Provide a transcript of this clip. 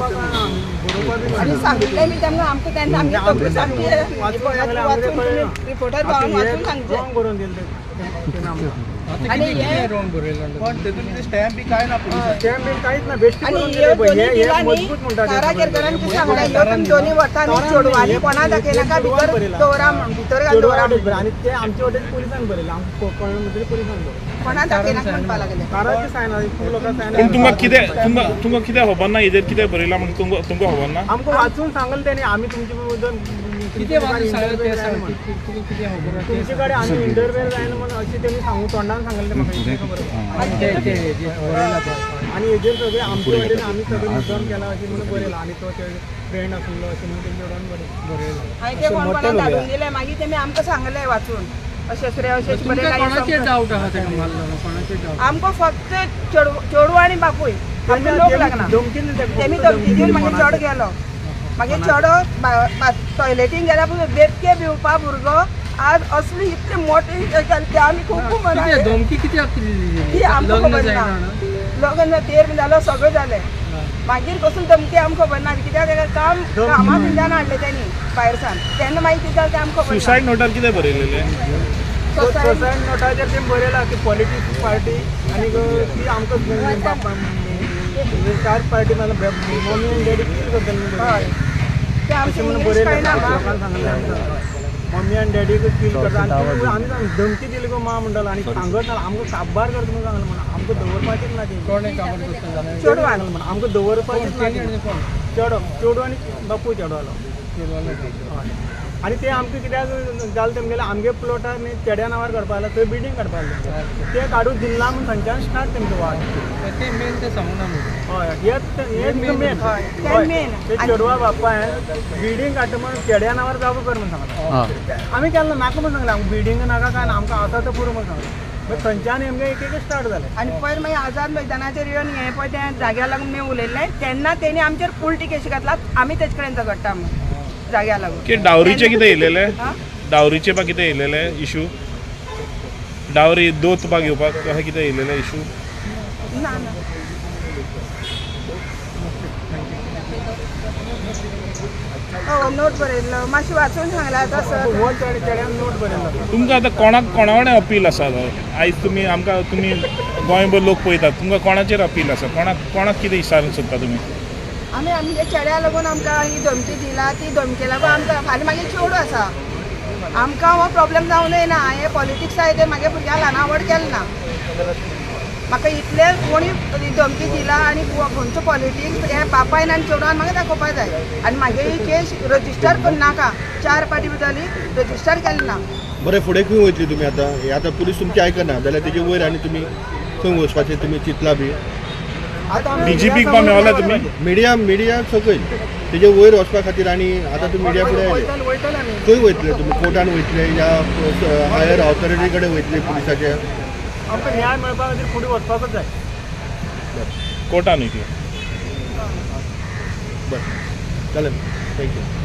आनी सांगितलें मी तांकां आमकां तेन्ना आमगे तकली सामकी वाचून रिपोर्टार जावन वाचून सांगचें. आनी हे स्टॅम्प बी काय ना, स्टॅम्प बी कांयच ना, बेश्टी आनी ह्यो दोनी दिला न्ही कारा केरकरान कितें सांगलें, ह्यो तुमी दोनी व्हरता न्ही चेडवांनी कोणा दाखयनाका, भितर दवरा म्हूण, भितर घालून दवरा म्हूण. आनी ते आमचे वटेन पुलिसान बरयलें, आमकां कळ्ळें म्हणटकीर पुलिसान बरयलें, कोणा दाखयनाका म्हणपाक लागले. काराचे सायन खूब लोकां सायन. पूण तुमकां कितें तुमकां कितें खबर ना हेजेर कितें बरयलां म्हूण तुमकां खबर ना? आमकां वाचून सांगलें तेणी, आमी तुमचे तुमचे कडेन आमी इंटरव्यू जायना म्हणून अशें तेणी सांगू तोंडान सांगलें म्हाका इतलें खबर. आनी हेजेर सगळें आमचे वटेन आमी सगळें मुद्दम केलां अशें म्हणून बरयलां. आनी तो फ्रेंड आसलो अशें म्हणून तेंचे वटेन बरयलां. हांवें तें कोण कोणाक धाडून दिलें, मागीर तेमी आमकां सांगलें वाचून अशें रे अशें बरयलां. आमकां फक्त चेडू आनी बापूय आमकां लोक लागना, तेमी धमकी दिवन मागीर चेडो गेलो. मागीर चेडो टॉयलेटीन गेल्या पूण बेबके भिवपा भुरगो आज असली इतली मोठी ते आमी खूब धमकी कित्याक ती आमकां खबर ना. लग्न तेर बी जालो सगळें जालें, मागीर कसली धमकी आमकां खबर ना, कित्याक तेका काम कामा थंयच्यान हाडलें तेणी भायर सान, तेन्ना मागीर कितें जालें तें आमकां खबर ना. सुसायड नोटार कितें बरयलेलें? सुसायड नोटाचेर तें बरयलां की पॉलिटिक्स पार्टी आनी ती आमकां चार पार्टी मम्मी आनी डॅडी किल करतले हय, तें आमचें इंग्लीश कळना. लोकांक सांगलें मम्मी आनी डॅडीक किल करता. आनी आमी सांग धमकी दिली गो मा म्हणटालो आनी सांगत ना आमकां काबार करता म्हणून सांगलें म्हणून आमकां दवरपाचीच ना ती चेडवान म्हणून आमकां दवरपाचीच ना ती. चेडो चेडू आनी बापूय चेडवालो. आनी ते आमकां कित्याक जालें तेमगेलें आमगे प्लॉटार न्ही चेड्या नांवार काडपा जाल्यार थंय बिल्डींग काडपा जाय, ते काडून दिला म्हूण थंयच्यान स्टार्ट तेमचो वाद. ते मेन ते सांगूना. हय, हें मेन. मेन ते चेडवा बापायन बिल्डींग काडटा म्हणून चेड्या नांवार जागो कर म्हणून सांगलां. आमी केन्ना नाका म्हणून सांगलें, आमकां बिल्डींग नाका काय ना, आमकां आतां तें पुरो म्हणून सांगलें. मागीर थंयच्यान आमगें एक एक स्टार्ट जालें. आनी पयर मागीर आझाद मैदानाचेर येवन हें पळय तें जाग्या लागून मी उलयल्लें तेन्ना तेणी आमचेर उल्टी केशी घातला, आमी तेजे कडेन झगडटा म्हणून जाग्या लागून. की डावरीचें कितें येयलेलें? डावरीचें बा कितें येयलेलें इशू? डावरी दोत बा घेवपाक अशें कितें येयलेलें इशू? ना ना. नोट बरयल्लो मातशें वाचून सांगलां आतां सर. नोट बरयल्लो. तुमकां आतां कोणाक कोणा कडेन अपील आसा? आयज तुमी आमकां तुमी गोंयभर लोक पळयतात, तुमकां कोणाचेर अपील आसा? कोणाक कोणाक कितें विचारूंक सोदता तुमी? आमी आमगे चेड्या लागून आमकां ही धमकी दिला, ती धमकी लागून आमकां आनी मागीर चेडू आसा, आमकां हो प्रॉब्लेम जावं ना. हें पॉलिटिक्स आसा तें म्हागे भुरग्यांक ल्हाना व्हड केलें ना, म्हाका इतलें कोणी धमकी दिला आनी खंयचो पॉलिटिक्स हें बापायन आनी चेडवान म्हाका दाखोवपा जाय. आनी म्हागे ही केस रजिस्टर करनाका, 4 पाटी जाली रजिस्टर केलें ना. बरें, फुडें खंय वयतली तुमी आतां? हे आतां पुलीस तुमची आयकना जाल्यार तेजे वयर आनी तुमी खंय वचपाचें तुमी चिंतलां बी? डीजीपीक बा मेवला तुमी? मिडिया मिडिया सकयल तेजे वयर वचपा खातीर. आनी आतां तुमी मिडिया फुडें आयले, खंय वयतले तुमी? कोर्टान वयतले या हायर ऑथॉरिटी कडेन वयतले पुलिसाचे? आमकां न्याय मेळपा खातीर फुडें वचपाकच जाय. कोर्टान वयतले. बरें, चालेल, thank you.